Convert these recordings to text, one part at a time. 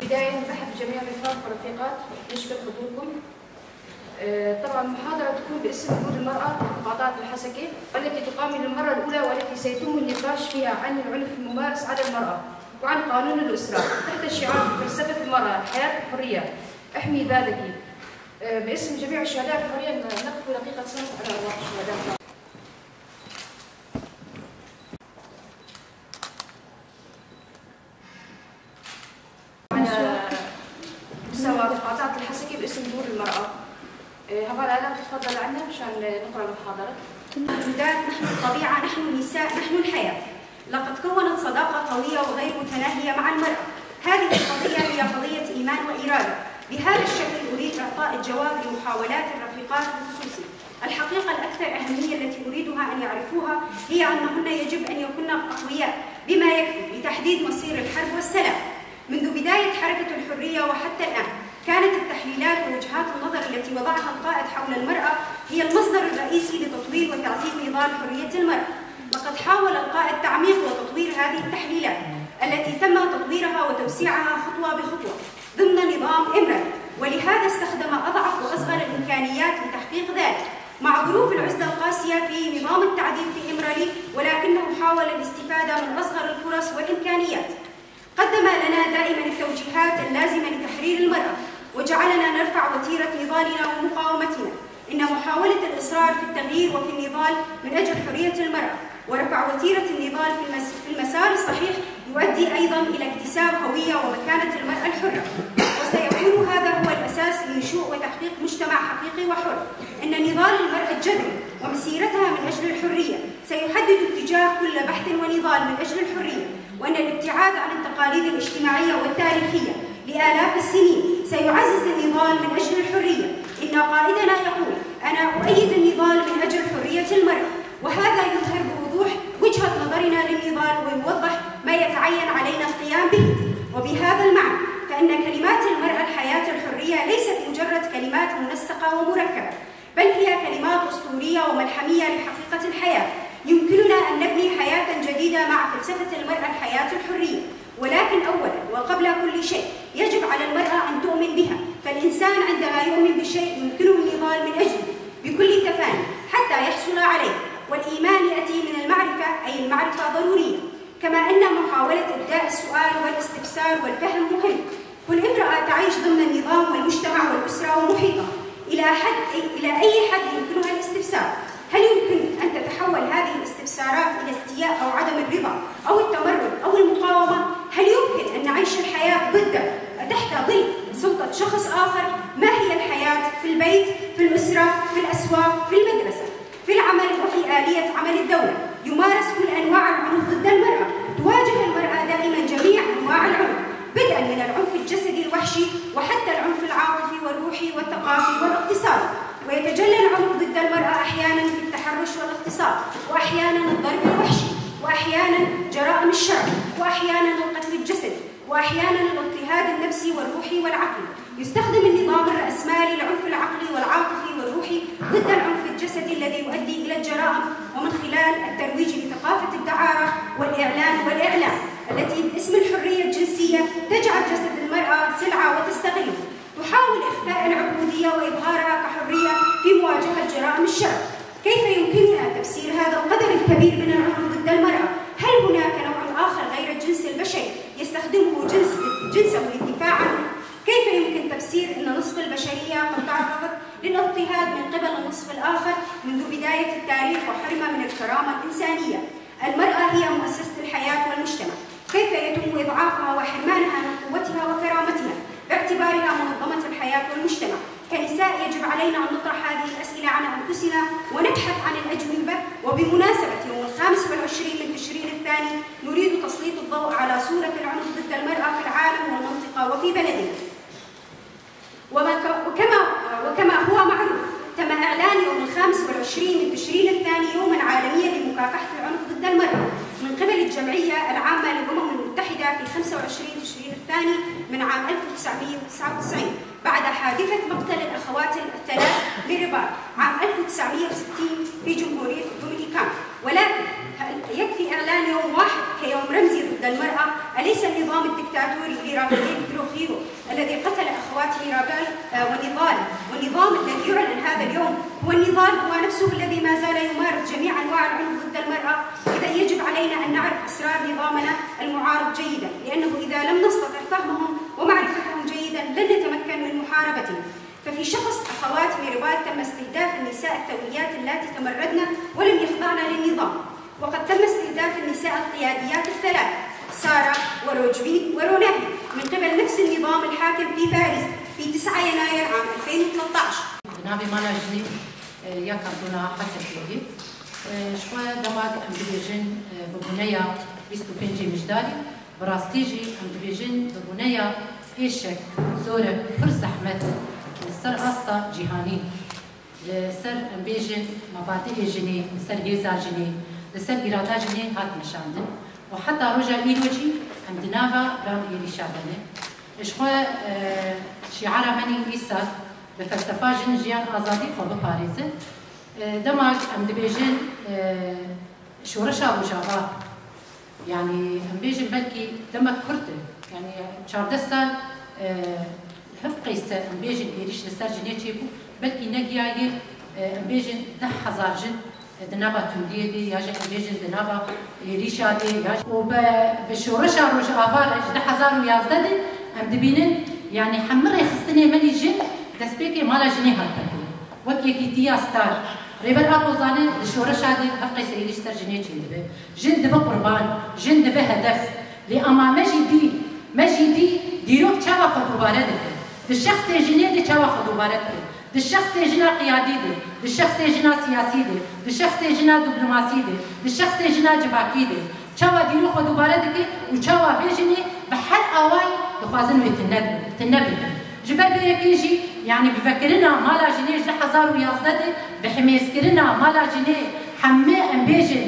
بداية نرحب بجميع الرفاق والرفيقات، نشكر حضوركم. طبعا المحاضرة تكون باسم دور المرأة مقاطعة الحسكة، والتي تقام للمرة الأولى والتي سيتم النقاش فيها عن العنف الممارس على المرأة وعن قانون الأسرة تحت شعار فلسفة المرأة الحياة الحرية احمي ذاتك. باسم جميع الشهداء الحرية نقف دقيقة صمت على أرواح الشهداء. على مستوى مقاطعة الحسكة باسم دور المرأة. هبال آلاء تتفضل عنا مشان نقرأ المحاضرة. موجودات، نحن الطبيعة، نحن النساء، نحن الحياة. لقد كونت صداقة قوية وغير متناهية مع المرأة. هذه القضية هي قضية إيمان وإرادة. بهذا الشكل أريد إعطاء الجواب لمحاولات الرفيقات بخصوصي. الحقيقة الأكثر أهمية التي أريدها أن يعرفوها هي أنهن يجب أن يكن أقوياء بما يكفي لتحديد مصير الحرب والسلام. منذ بداية حركة الحرية وحتى الآن كانت التحليلات ووجهات النظر التي وضعها القائد حول المرأة هي المصدر الرئيسي لتطوير وتعزيز نضال حرية المرأة. لقد حاول القائد تعميق وتطوير هذه التحليلات التي تم تطويرها وتوسيعها خطوة بخطوة ضمن نظام إمرالي، ولهذا استخدم أضعف وأصغر الإمكانيات لتحقيق ذلك مع ظروف العزلة القاسية في نظام التعذيب في إمرالي، ولكنه حاول الاستفادة من أصغر الفرص والإمكانيات. قدم لنا دائما التوجيهات اللازمة لتحرير المرأة وجعلنا نرفع وتيرة نضالنا ومقاومتنا. إن محاولة الإصرار في التغيير وفي النضال من أجل حرية المرأة ورفع وتيرة النضال في المسار الصحيح يؤدي أيضا إلى اكتساب هوية ومكانة المرأة الحرة، وسيكون هذا هو الأساس لنشوء وتحقيق مجتمع حقيقي وحر. إن نضال المرأة الجذري ومسيرتها من أجل الحرية سيحدد اتجاه كل بحث ونضال من أجل الحرية، وأن الابتعاد عن التقاليد الاجتماعية والتاريخية لآلاف السنين سيعزز النضال من أجل الحرية. إن قائدنا يقول: أنا أؤيد النضال من أجل حرية المرأة، وهذا يظهر بوضوح وجهة نظرنا للنضال ويوضح ما يتعين علينا القيام به. وبهذا المعنى فإن كلمات المرأة الحياة الحرية ليست مجرد كلمات منسقة ومركبة، بل هي كلمات أسطورية وملحمية لحقيقة الحياة. يمكننا أن نبني حياة جديدة مع فلسفة المرأة الحياة الحرية، ولكن أولاً وقبل كل شيء يجب على المرأة أن تؤمن بها. فالإنسان عندما يؤمن بشيء يمكنه النضال من أجله بكل تفاني حتى يحصل عليه، والإيمان يأتي من المعرفة، أي المعرفة ضرورية. كما أن محاولة إبداء السؤال والاستفسار والفهم مهم. كل امرأة تعيش ضمن النظام والمجتمع والأسرة ومحيطها، إلى أي حد يمكنها الاستفسار؟ هل يمكن أن تتحول هذه الاستفسارات إلى استياء أو عدم الرضا أو التمرد أو المقاومة؟ هل يمكن أن نعيش الحياة ضد تحت ظل سلطة شخص آخر؟ ما هي الحياة في البيت، في الأسرة، في الأسواق، في المدرسة، في العمل، وفي آلية عمل الدولة؟ يمارس كل أنواع العنف ضد المرأة. تواجه المرأة دائما جميع أنواع العنف، بدءا من العنف الجسدي الوحشي وحتى العنف العاطفي والروحي والثقافي والاقتصادي. ويتجلى العنف ضد المرأة أحيانا في التحرش والاغتصاب، وأحيانا الضرب الوحشي، وأحيانا جرائم الشر، وأحيانا القتل الجسدي، وأحيانا الاضطهاد النفسي والروحي والعقلي. يستخدم النظام الرأسمالي العنف العقلي والعاطفي والروحي ضد العنف الجسدي الذي يؤدي إلى الجرائم، ومن خلال الترويج لثقافة الدعارة والإعلان والإعلام التي باسم الحرية الجنسية تجعل جسد المرأة سلعة وتستغله. تحاول إخفاء العبودية وإظهارها كحرية في مواجهة جرائم الشر. كيف يمكننا تفسير هذا القدر الكبير من العنف ضد المرأة؟ هل هناك نوع آخر غير الجنس البشري يستخدمه جنسه للدفاع عنه؟ كيف يمكن تفسير أن نصف البشرية قد تعرضت للاضطهاد من قبل النصف الآخر منذ بداية التاريخ وحرم من الكرامة الإنسانية؟ المرأة هي مؤسسة الحياة والمجتمع. كيف يتم إضعافها وحرمانها من قوتها وكرامتها باعتبارها منظمة الحياة والمجتمع؟ كنساء يجب علينا أن نطرح هذه الأسئلة على أنفسنا ونبحث عن الأجوبة. وبمناسبة يوم 25 من تشرين الثاني نريد تسليط الضوء على صورة العنف ضد المرأة في العالم والمنطقة وفي بلدنا. وكما هو معروف تم إعلان يوم 25 من تشرين الثاني يوما عالميا لمكافحة العنف ضد المرأة من قبل الجمعية العامة للأمم المتحدة في 25 تشرين الثاني من عام 1999 بعد حادثة مقتل الأخوات الثلاث ميريبال عام 1960 في جمهورية الدومينيكان. ولكن يكفي إعلان يوم واحد كيوم رمزي ضد ضد المرأة؟ أليس النظام الدكتاتوري لرافائيل تروخيو الذي قتل أخوات ميرابال ونضال، والنظام الذي يعلن هذا اليوم هو النضال هو نفسه الذي ما زال يمارس جميع أنواع العنف ضد المرأة؟ إذا يجب علينا أن نعرف أسرار نظامنا المعارض جيدا، لأنه إذا لم نستطع فهمهم ومعرفتهم جيدا لن نتمكن من محاربتهم. ففي شخص أخوات ميرابال تم استهداف النساء الثوريات اللاتي تمردن ولم يخضعن للنظام، وقد تم استهداف النساء القياديات الثلاث سارة وروجبين وروناهي من قبل نفس النظام الحاكم في باريس في 9 يناير عام 2013. بنابي مالا جني يا كانتونا حسكية شوية دماغ ام ديفيجن ببنية 25 مجداري براستيجي ام ديفيجن ببنية إيشك زورك فرصة أحمد لسر أسطى جهاني لسر ام بيجن مبادئ جني لسر هيزا جني لسر إرادة جني هات مشاندن وحتى رجع إيروجي ام دناغا رام إيري شابنة شوية شعارة مني إيسا بفلسفة جن جيان آزادي خو بپارێزن دەماک ئەم دەبێژن شۆڕشا ڕۆژاوا یعنی ئەم بێژن بەلکی دەمەک کورتن یعنی 14 سال هەف قەیسە ئەم بێژن ێریش لەسەر ژنێ چێ بوو بەلکی نەگیایە ئەم بێژن 10,000 ژن دنابا توندیە دێ یاژە ئەم بێژن دنابا ێریشا دێ و بە شۆڕشا ڕۆژاوا لە 2011 دێ ئەم دەبینن یعنی هەموو ڕێخستنێ مەلی ژن دەستپێکێ مالا ژنێ هاتەکە وەک یەکێتییا ستار ڕێبەر ئاپۆزانێ لە شۆڕشا دێ هەف قەیسە ێریش سەر ژنێ چێ دەبێ ژن دەبە قوربان ژن دەبە هەدەف لێ ئەما مەژی دی دیرۆک چاوە خۆ دووبارە دەکرد di şexsê jinê dê çawa xwe dubare dike di şexsê jina qiyadî dê di şexsê jina siyasî dê di şexsê jina diplomasî dê di şexsê jina civakî dê çawa dîrok xwe dubare dike û çawa vê jinê bi her awayî dixwazin wê tune bikin ji ber vê yekê jî yani bi vekirina mala jinê ji 2011 de bi himêzkirina mala jinê hemû em bêjin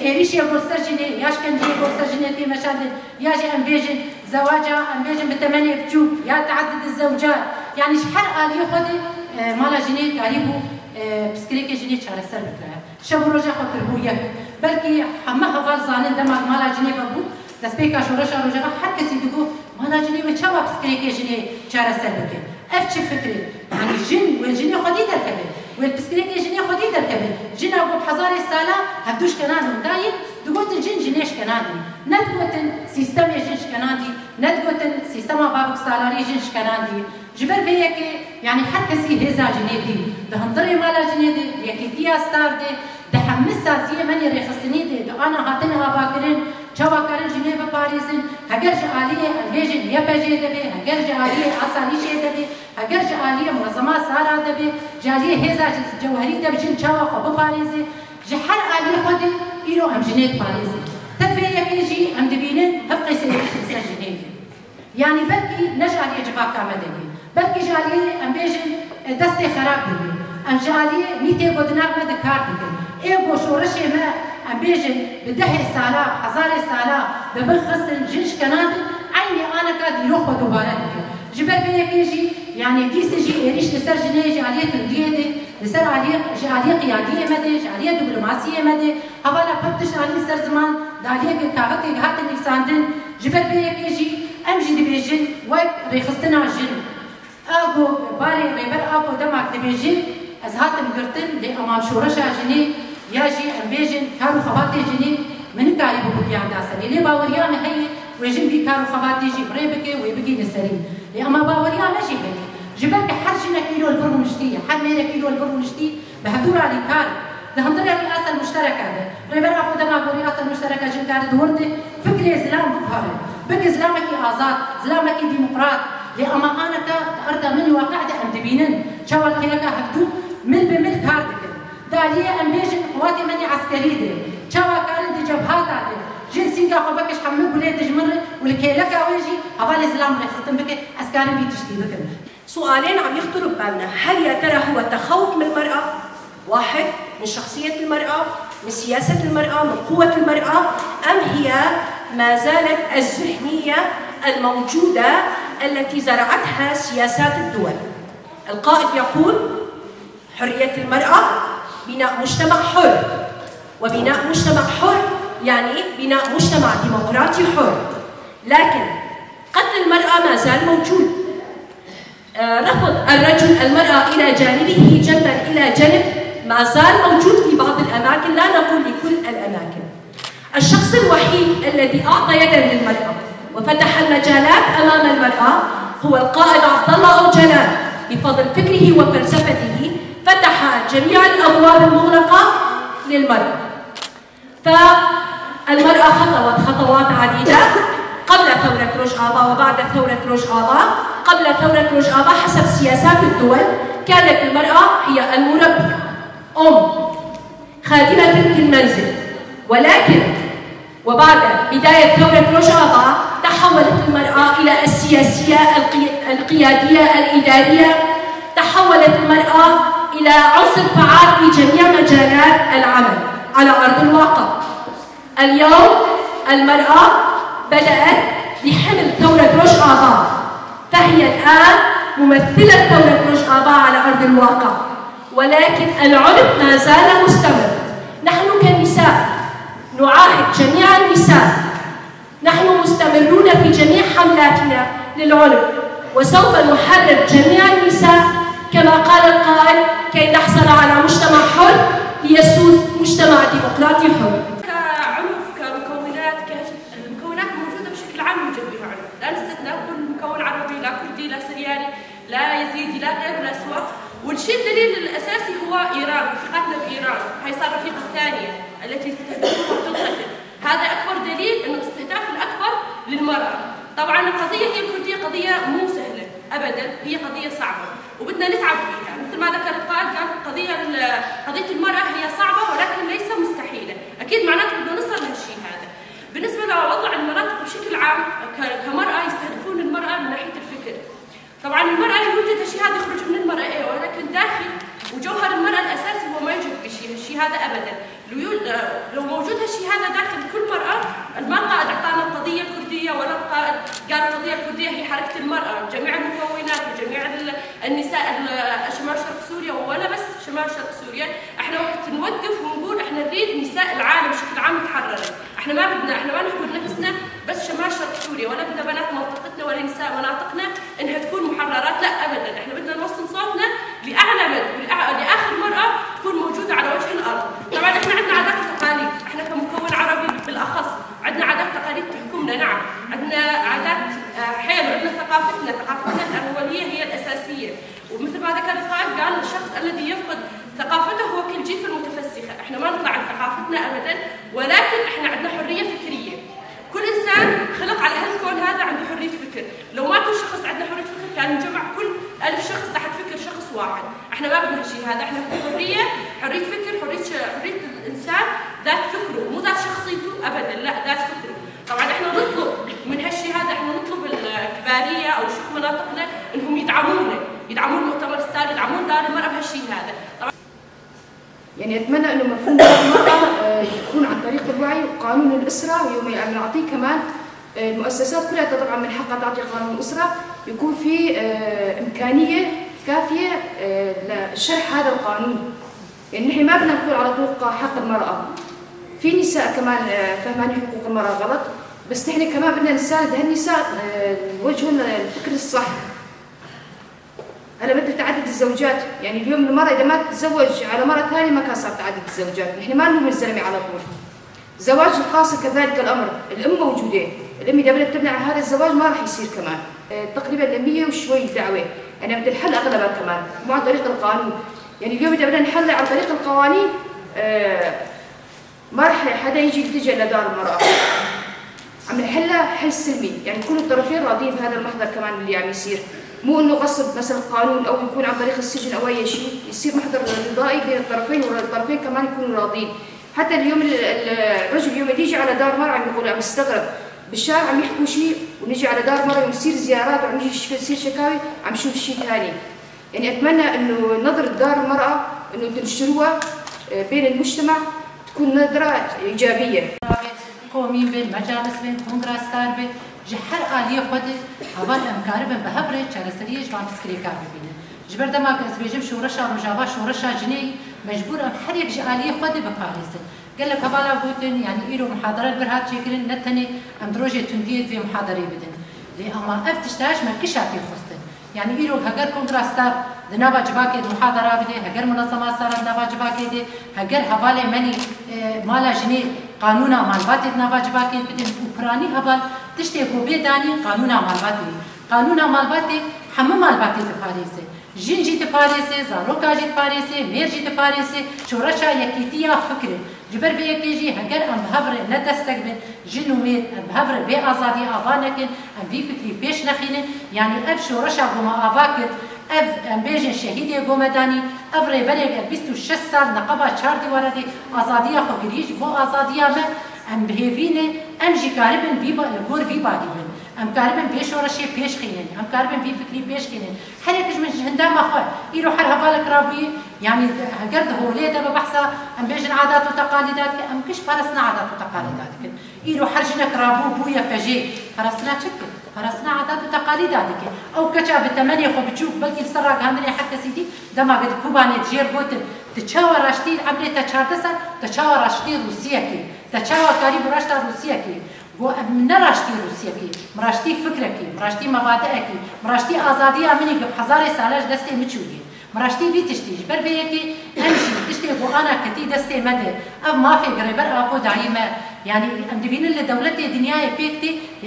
êrişê gor ser jinê ya şkenceyê gor ser jinê tê meşandin ya jî em bêjin zewaca em bêjin bi temenê biçûk ya teaddud zewcat yani ji her aliyê xwe de mala jinê karîbû piskirêkê jinê çareser bike şev û roja xwe kiribû yek belkî hemû heval zanin dema mala jinê vebû destpêka şoreşa rojava her kesî digot mala jinê wê çawa piskirêkê jinê çareser bike ev çi fikrê yani jin wê jinê xwedî derkeve wê piskirêkê jinê xwedî derkeve jina got hezarê sala hevdû şkenandin dayê digotin jin jinê şkenandî nedigotin sîstemê jin şkenandî nedigotin sîstema bavik salarî jin şkenandî ji ber vê yekê yani her kesî hêza jinê dî di hundirê mala jinê de yekêtiya star de di hemû saziyê menê rêxistinî de di ana hatine avakirin çawa karin jinê biparêzin heger ji aliyê em bêjin YPJ debe heger ji aliyê asayîşê debe heger ji aliyê muezema sara debe ji aliyê hêza cewherî de jin çawa xwe biparêze ji her aliyê xwe de îro em jinê diparêzin te vê yekê jî em dibînin hev qeysê êriş li ser jinê ye yani belkî ne ji aliyê civaka me de ye belkî ji aliyê em bêjin destê xerab dibe em ji aliyê nîtê godinav me dikar dikin ê go şoreşê me em bêjin bi dehê sala hezarê sala bi bin xistin jin şkenandin eynî aneka dîrok xwe dubare dike ji ber vê yekê jî yani dîsê jî êriş li ser jinê ji aliyê tundiyê de li ser aliyê ji aliyê qiyadiyê me de ji aliyê diplomasiyê me de hevala pir tişt anîn ser ziman di aliyekê kaxetê hatin nivîsandin ji ber vê yekê jî em jî dibêjin wek rêxistina jin ئاگۆ barê rêber ئاگۆ demak dibêjin ez hatim girtin lê ema şoreşa jinê ya jî em bêjin kar û xebatê jinê min nikarîbû bigihanda serî lê baweriya me heye wê jin vî kar û xebatê jî birê bike wê bigihîne serî lê ema baweriya me jî heye ji ber ku her jinek îro li vir rûniştî her mêrek îro li vir rûniştî bi hevdû alîkar di hundirê rîasa muştereke de rêber Apo dema ku rîasa muştereke jin kare di wir de fikrê zilam biguhere bike zilamekî azad zilamekî demokrat lê ema aneka di erda min waqe de em dibînin çawa li kêleka hevdû mil bi mil kar dikin Daliye em bêjin quwatê me yê eskerî de çawa karin di cebhata de jin sînga xwe vekiş hemû gulê dijmin re û li kêleka wê jî hevalê zilam rêxistin bike ez karim vî tiştî bikim. سؤالين عم يخطروا ببالنا، هل يا ترى هو تخوف من المرأة؟ واحد من شخصية المرأة، من سياسة المرأة، من قوة المرأة، أم هي ما زالت الذهنية الموجودة التي زرعتها سياسات الدول؟ القائد يقول حرية المرأة بناء مجتمع حر، وبناء مجتمع حر يعني بناء مجتمع ديمقراطي حر. لكن قتل المرأة ما زال موجود. رفض الرجل المرأة إلى جانبه جنبا إلى جنب ما زال موجود في بعض الأماكن، لا نقول لكل الأماكن. الشخص الوحيد الذي أعطى يدا للمرأة وفتح المجالات أمام المرأة هو القائد عبد الله أوجلان. بفضل فكره وفلسفته فتح جميع الأبواب المغلقة للمرأة. فالمرأة خطوت خطوات عديدة قبل ثورة روجآفا وبعد ثورة روجآفا. قبل ثورة روجآفا حسب سياسات الدول كانت المرأة هي المربية، أم، خادمة في المنزل. ولكن وبعد بداية ثورة روجآفا تحولت المرأة إلى السياسية القيادية الإدارية، تحولت المرأة إلى عنصر فعال في جميع مجالات العمل على أرض الواقع. اليوم المرأة بدأت بحمل ثورة روجآفا، فهي الآن ممثلة ثورة روجآفا على أرض الواقع، ولكن العنف ما زال مستمر. نحن كنساء نعاهد جميع النساء، نحن مستمرون في جميع حملاتنا للعنف، وسوف نحرر جميع النساء كما قال القائد كي نحصل على مجتمع حر ليسود مجتمع ديمقراطي حر. كعنف كمكونات، المكونات موجودة بشكل عام يوجد بها عنف، لا نستثنى كل مكون عربي، لا كردي لا سرياني لا يزيدي لا غيره لا سوى. والشيء الدليل الاساسي هو ايران، رفيقاتنا بايران، هي صار الرفيقه الثانية التي يستهدفوها وتنقتل، هذا اكبر دليل انه الاستهداف الاكبر للمراة. طبعا القضية هي الكردية قضية مو سهلة ابدا، هي قضية صعبة وبدنا نتعب فيها، مثل ما ذكر القائد قال قضية المراة هي صعبة ولكن ليس مستحيلة، اكيد معناته بدنا نصل لهالشيء هذا. بالنسبة لوضع المناطق بشكل عام كمراه يستهدفون المراة من ناحية الفكر. طبعا المراة يوجد هالشيء هذا يخرج من المراة ايه، ولكن داخل وجوهر المراة الاساسي هو ما يوجد بشيء هالشيء هذا ابدا. لو موجود هالشيء هذا داخل كل مراة، ما القائد اعطانا القضية الكردية ولا القائد قال القضية الكردية هي حركة المراة جميع المكونات وجميع النساء شمال شرق سوريا ولا بس شمال شرق سوريا. احنا وقت نوقف ونقول احنا نريد نساء العالم بشكل عام يتحررن، احنا ما بدنا، احنا ما نحكم نفسنا بس شمال شرق سوريا، ولا بدنا بنات منطقتنا ولا نساء مناطقنا انها تكون محررات، لا ابدا، احنا بدنا نوصل صوتنا لاعلى مد ولاخر مراة تكون موجودة على وجه الارض. طبعا احنا عندنا عادات وتقاليد، احنا كمكون عربي بالاخص عندنا عادات وتقاليد تحكمنا، نعم عندنا عادات حيل، وعندنا ثقافتنا، ثقافتنا الاولية هي الاساسية، ومثل ما ذكر القائد قال الشخص الذي يفقد ثقافته هو كالجيفه المتفسخه، احنا ما نطلع عن ثقافتنا ابدا، ولكن احنا عندنا حرية فكرية. كل انسان خلق على هالكون هذا عنده حرية فكر، لو ما كل شخص عندنا حرية فكر كان نجمع كل 1000 شخص تحت فكر شخص واحد، احنا ما بدنا هالشيء هذا، احنا بدنا حرية، حرية فكر، حرية الانسان ذات فكرة، مو ذات شخصيته ابدا، لا ذات فكرة. طبعا احنا نطلب من هالشيء هذا، احنا نطلب الكباريه او شيوخ مناطقنا انهم يدعمونا، يدعمون مؤتمر ستار، يدعمون دار المراة بهالشيء هذا. طبعا يعني اتمنى انه مفهوم دار المراة يكون عن طريق الوعي وقانون الاسرة، يوم يعني نعطيه كمان المؤسسات كلها طبعا من حقها تعطي قانون الاسرة، يكون في امكانية كافيه لشرح هذا القانون. يعني نحن ما بدنا نقول على طول حق المراة، في نساء كمان فهمانين حقوق المراة غلط، بس نحن كمان بدنا نساند هالنساء نوجههم الفكر الصح. هلا مثل تعدد الزوجات، يعني اليوم المرأة إذا ما تتزوج على مرة ثانية ما كان صار تعدد الزوجات، نحن ما نلوم الزلمة على طول. زواج القاصر كذلك الأمر، الأم موجودة، الأم إذا بدها تمنع هذا الزواج ما راح يصير كمان. تقريبا 100 وشوي دعوة، يعني بدها الحل أغلبها كمان، مو عن طريق القانون. يعني اليوم إذا بدنا نحل عن طريق القوانين ما راح حدا يجي يلتجئ لدار المرأة. عم نحلها حل سلمي، يعني يكونوا الطرفين راضيين بهذا المحضر كمان اللي عم يصير. مو انه غصب مثلا قانون او يكون عن طريق السجن او اي شيء، يصير محضر رضائي بين الطرفين والطرفين كمان يكونوا راضين. حتى اليوم الرجل اليوم يجي على دار مرأة عم يقول عم يستغرب، بالشارع عم يحكوا شيء ونجي على دار مرأة يوم يصير زيارات وعم يجي يصير شكاوي عم نشوف شيء ثاني. يعني اتمنى انه نظرة دار المرأة انه تنشروها بين المجتمع تكون نظرة ايجابية. قومين بين مجالس بين كونغرس ستار بين جحر آلية خود هوال أمكار بين بهبرة چارسرية جوان تسكري كار ببینه. جبر دما كز بيجم شورشا رجاوا شورشا جني مجبور أم هر یک آلية خود بپارێزن. Gelek hevala gotin yanî îro muhadere li vir hat çêkirin ne tenê em di rojê tundiyê divê muhaderê bidin. Lê ama ev tişta ji me kişa tê xwestin. Yanî îro heger Kongra Star di nava civakê de muhadera bide, heger Munezema Sara di nava civakê de, heger hevalê menî mala jinê qanûna malbatê di nava civakê bidin û piranî heval tiştê ku bê danî qanûna malbatê ye. Qanûna malbatê hemû malbatê diparêze. Jin jî diparêze, zaroka jî diparêze, mêr jî diparêze. Şoreşa yekîtiya fikr e. Ji ber vê yekê jî heger em bi hev re ne destek bin, jin û mêr em bi hev re vê azadiyê ava nekin, em vî fikrî pêş nexînin, yanî ev şoreşa ku me ava kir, ev em bêjin şehîdê ku me danî, ev rêberê ev 26 sal neqeba çar dîwara dê azadiya xwe kirî ji bo azadiya me, em bi hêvî ne, em jî karibin vî li gor vî barî bin. Em karibin vê şoreşê pêş xînin, em karibin vî fikrî pêş xînin. Her yek ji min ji hindama xwe, îro her hevalek rabûyî, yanî heger di holê de bi behsa em bêjin adat û teqalîda dike, em giş parastina adat û teqalîda dikin. Îro her jinek rabû bûye pejê, parastina çi dike? Parastina adat û teqalîda dike. Ew keça bi temenê xwe biçûk, belkî li ser ragihandinê her kesî dî, dema ku di Kobanê di jêr gotin, tu çawa raştî emrê te 14 sal, te çawa raştî Rûsiyekê, te çawa karî bi raşta Rûsiyekê. Got em ne raştî Rûsiyekê, min raştî fikrekê, min raştî mebadeekê, min raştî azadiya min ê ku bi hezarê sale ji destê min çûye. Min raştî vî tiştî, ji ber vê yekê em jî tiştê ku ana ketî destê me de, ev mafê gi Rêber Apo dayî me, yanî em dibînin li dewletê dinyayê pêk tê.